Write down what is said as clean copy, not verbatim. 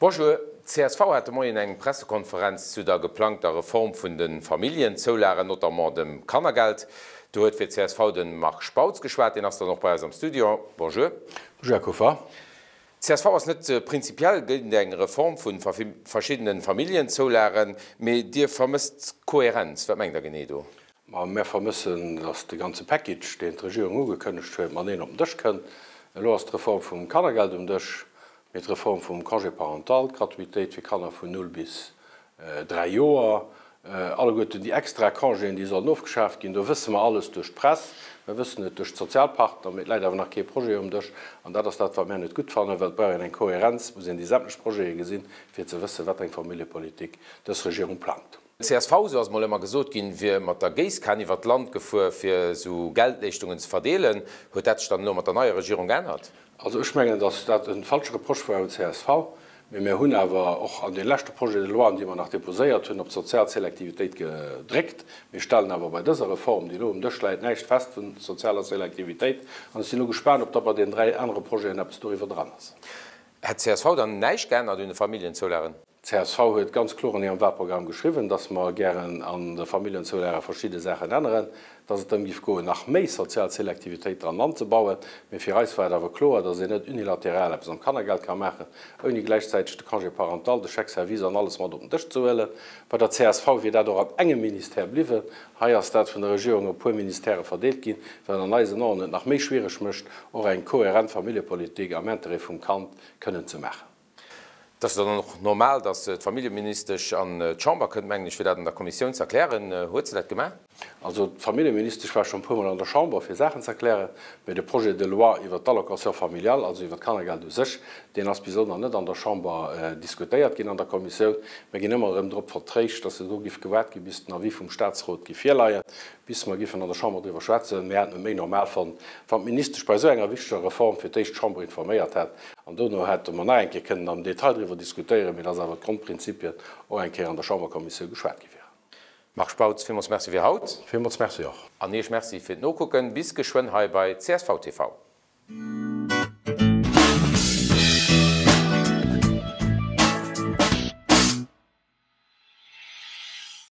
Bonjour, Csv hat de Moien eng Pressekonferenz zu der geplangter Reform vun de Familljenzoulagen, notamment dem Kannergeld. Do huet fir csv de Marc Spautz geschwat, deen ass dann och bei eis am Studio. Bonjour. Bonjour, Här Kuffer. Csv ass net prinzipiell géint eng Reform vu verschiddene Familljenzoulagen, mee Dir vermësst Kohärenz. Wat mengt Der genee do? Ma mär vermëssen, datt de ganze Package, deen d'Regierung ugekënnegt huet, mateneen op den Dësch kënnt. Elo ass d'Reform vum Kannergeld um Dësch, mee d'Reform vum Congé parental, d'Gratuitéit fir Kanner vun 0 bis 3 Joer, alleguerten déi extra Congéen, déi sollen ofgeschaaft ginn, do wësse mer alles duerch d'Press, mer wëssen et duerch d'Sozialpartner, mee et läit awer nach kee Projet um Dësch. An dat ass dat, wat mär net gutt fannen, well et brauch een eng Kohärenz, et muss een déi sämtlech Projete gesinn, fir ze wëssen, wat eng Familljepolitik dës Regierung plangt. Csv, sou ass mol ëmmer gesot ginn, wier mat der Géisskan iwwer d'Land gefuer fir sou Geldleeschtungen ze verdeelen. Huet dat sech dann elo mat der neier Regierung geännert? Also ech mengen, datt dat e falsche Reproche war un csv, mee mir hunn awer och an de leschte Projets de loien, déi mer nach déposéiert hunn, op d'sozial Selektivitéit gedréckt. Mir stellen awer bei dëser Reform, déi elo um Dësch läit, näischt fest vu sozialer Selektivitéit. An ech sinn elo gespaant, ob da bei deenen 3 anere Projeten eppes doriwwer dran ass. Hätt csv dann näischt geännert un de Familljenzoulagen? Csv huet ganz kloer an hirem Wahlprogramm geschriwwen, dass mer gären an de Familljenzoulage verschidde Saachen änneren, dass et drëm giff goen, nach méi sozial Selektivitéit dran anzebauen. Mee fir eis war et awer kloer, dass een net unilateral eppes am Kannergeld ka maachen, ouni gläichzäiteg de Congé parental, de Chèque service an alles mat op den Dësch ze huelen. Bei der csv wier dat och an engem Ministère bliwwen. Hei ass dat vun der Regierung op puer Ministèrë verdeelt ginn, wat an eisen Aen et nach méi schwiereg mécht, och eng kohärent Familljepolitik am Intérêt vum Kand kënnen ze maachen. Et ass jo dann och normal, datt d'Familljeministesch an d'Chamber kënnt, mengen ech, fir dat an der Kommissioun ze erklären. Huet se dat gemaach? Also d'Familljeministesch war schonn e puermol an der Chamber, fir Saachen ze erklären, mä de Projet de loi iwwert d'Allocation familiale, also iwwert d'Kannergeld u sech, deen ass bis elo nach net an der Chamber diskutéiert ginn an der Kommissioun. Mir ginn ëmmer erëm drop vertréischt, datt elo giff gewaart gi bis den Avis vum Statsrot giff virleien, bis mer giffen an der Chamber driwwer schwätzen. Mir hätten et méi normal fonnt, wann d'Ministesch bei esou enger wichteger Reform fir d'éischt d'Chamber informéiert hätt, An dono hätte mer nach eng Kéier kënnen am Detail driwwer diskutéieren, mee dass awer d'Grondprinzipien och eng Kéier an der Chamberkommissioun geschwat gi wieren. Marc Spautz, villmools Merci fir haut. Villmools Merci och. An Iech Merci fir d'Nokucken. Bis geschwënn hei bei csv TV.